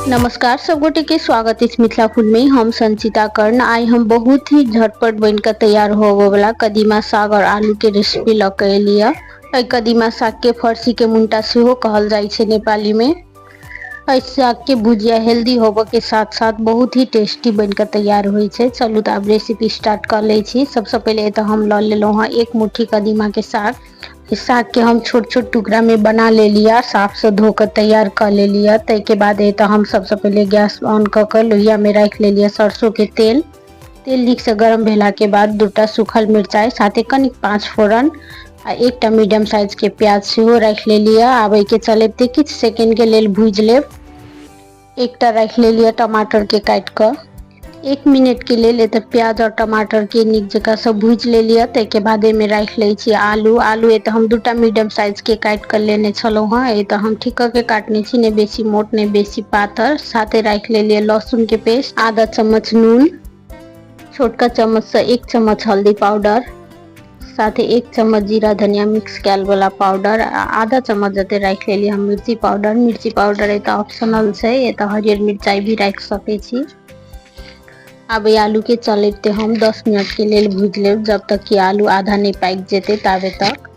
नमस्कार सब गोटे के स्वागत अछि मिथिला फूड में। हम संचिता कर्ण। आइ हम बहुत ही झटपट बन के तैयार होबे वाला कदीमा साग और आलू के रेसिपी ल के एलियै। एहि कदीमा साग के फरसी के मुंटा सेहो कहल जाइ छै नेपाली में। एहि साग के भुजिया हेल्दी होबे के साथ साथ बहुत ही टेस्टी बन के तैयार होइ छै। चलू तऽ आब रेसिपी स्टार्ट कर लै छी। सबसे पहिले एतऽ हम लऽ लेलहुँ हँ एक मुट्ठी कदीमा के साग। साग के हम छोट छोट टुकड़ा में बना लेलियै, साफ से धो के तैयार कर लेलियै। ताहिके बाद एतऽ हम सबसे पहिले गैस ऑन कऽ के लोहिया में राखि लेलियै सरसों के तेल। तेल नीक से गरम भेला के बाद दूटा सूखल मिरचाई साथे कनिक 5 फोरन आ एकटा मीडियम साइज के प्याज सेहो राखि लेलियै। आब एहिके चलेबते किछु सेकेंड के लेल भूजि लेब। एकटा राखि लेलियै टमाटर के काटि कऽ। 1 मिनट के लेल एतऽ प्याज और टमाटर के नीक जकाँ से भूजि लेलियै। ताहिके बाद एहिमे राखि लै छी आलू। आलू एतऽ हम दूटा मीडियम साइज के काटि कऽ लेने छलहुँ हँ। एतऽ हम ठीक कऽ के काटने छी, नहि बेसी मोट नहि बेसी पातर। साथे राखि लेलियै लहसुन के पेस्ट, आधा चम्मच नून, छोटका चम्मच से 1 चम्मच हल्दी पाउडर, साथे 1 चम्मच जीरा धनिया मिक्स कयल वाला पाउडर आ आधा चम्मच जते राखि लेलियै हम मिर्ची पाउडर। मिर्ची पाउडर एतऽ ऑप्शनल छै, एतऽ हरियर मिरचाई भी राखि सकै छी। आब एहि आलू के चलेबते हम 10 मिनट के लेल भूजि लेब, जब तक कि आलू आधा नहि पाकि जेतै ताबे तक।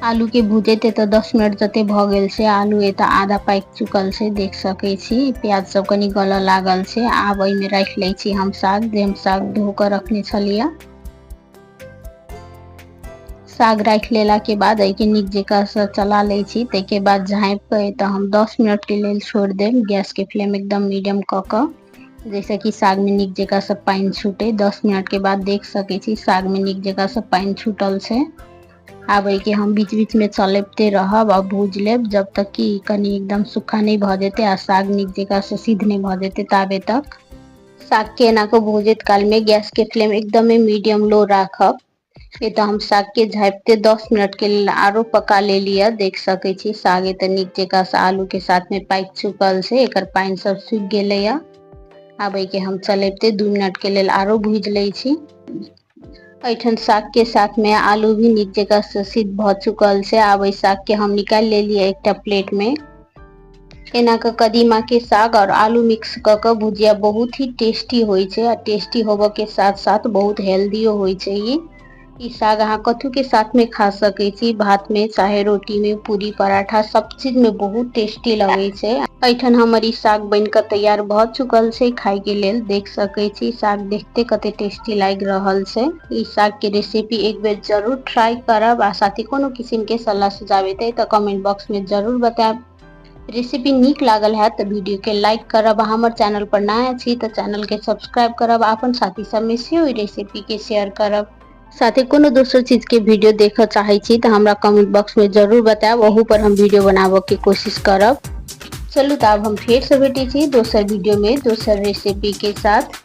आलू के भूजैत एतऽ 10 मिनट जते भऽ गेल छै, आलू एतऽ आधा पाकि चुकल छै, देख सकै छी। प्याज सब कनि गलऽ लागल छै। आब एहिमे राखि लै छी हम साग, जे हम साग धो कऽ रखने छलियै। साग राखि लेला के बाद एहिके नीक जकाँ से चला लै छी। ताहिके बाद झाँपि कऽ एतऽ हम 10 मिनट के लेल छोड़ि देब, गैस के फ्लेम एकदम मीडियम कऽ कऽ, जैसे कि साग में नीक जकाँ से पानि छूटे। 10 मिनट के बाद देख सकै छी साग में नीक जकाँ से पानि छूटल छै। आब एहिके हम बीच बीच में चलेबते रहब आ भूजि लेब, जब तक कि कनि एकदम सूखा नहि भऽ जेतै आ साग नीक जकाँ से सिद्ध नहि भऽ जेतै ताबे तक। साग के एना कऽ भूजैत काल में गैस के फ्लेम एकदमे मीडियम लो राखब। एतऽ हम साग के झाँपिते 10 मिनट के लेल आरो पका लेलियै। देख सकै छी साग एतऽ नीक जकाँ से आलू के साथ में पाकि चुकल छै, एकर पानि सब सूखि गेलैया। आब एहिके हम चलेबते 2 मिनट के लेल आरो भूजि लै छी। एहिठाम साग के साथ में आलू भी नीक जकाँ से सिद्ध भऽ चुकल छै। आब एहि साग के हम निकालि लेलियै एकटा प्लेट में। एना कऽ कदीमा के साग और आलू मिक्स कऽ कऽ भुजिया बहुत ही टेस्टी होइ छै आ टेस्टी होबऽ के साथ साथ बहुत हेल्दियो होइ छै। ई साग अहाँ कथू के साथ में खा सकै छी, भात में चाहे रोटी में, पूरी पराठा सब चीज में बहुत टेस्टी लगै छै। एहिठाम हमर ई साग बन कऽ तैयार भऽ चुकल छै खाय के लेल। देख सकै छी साग देखते कते टेस्टी लागि रहल छै। ई साग के रेसिपी एक बेर जरूर ट्राई करब आ साथ ही कोनो किसिम के सलाह सुझाव एतै तऽ कमेंट बॉक्स में जरूर बतायब। रेसिपी नीक लागल हैत तऽ वीडियो के लाइक करब आ हमर चैनल पर नया छी तऽ चैनल के सब्सक्राइब करब आ अपन साथी सब में सेहो ई रेसिपी के शेयर करब। साथे कोनो दोसर चीज के वीडियो देखऽ चाहै छी तऽ हमरा कमेंट बॉक्स में जरूर बतायब, ओहू पर हम वीडियो बनाबऽ के कोशिश करब। चलू तऽ आब हम फेर से भेटै छी दोसर वीडियो में दोसर रेसिपी के साथ।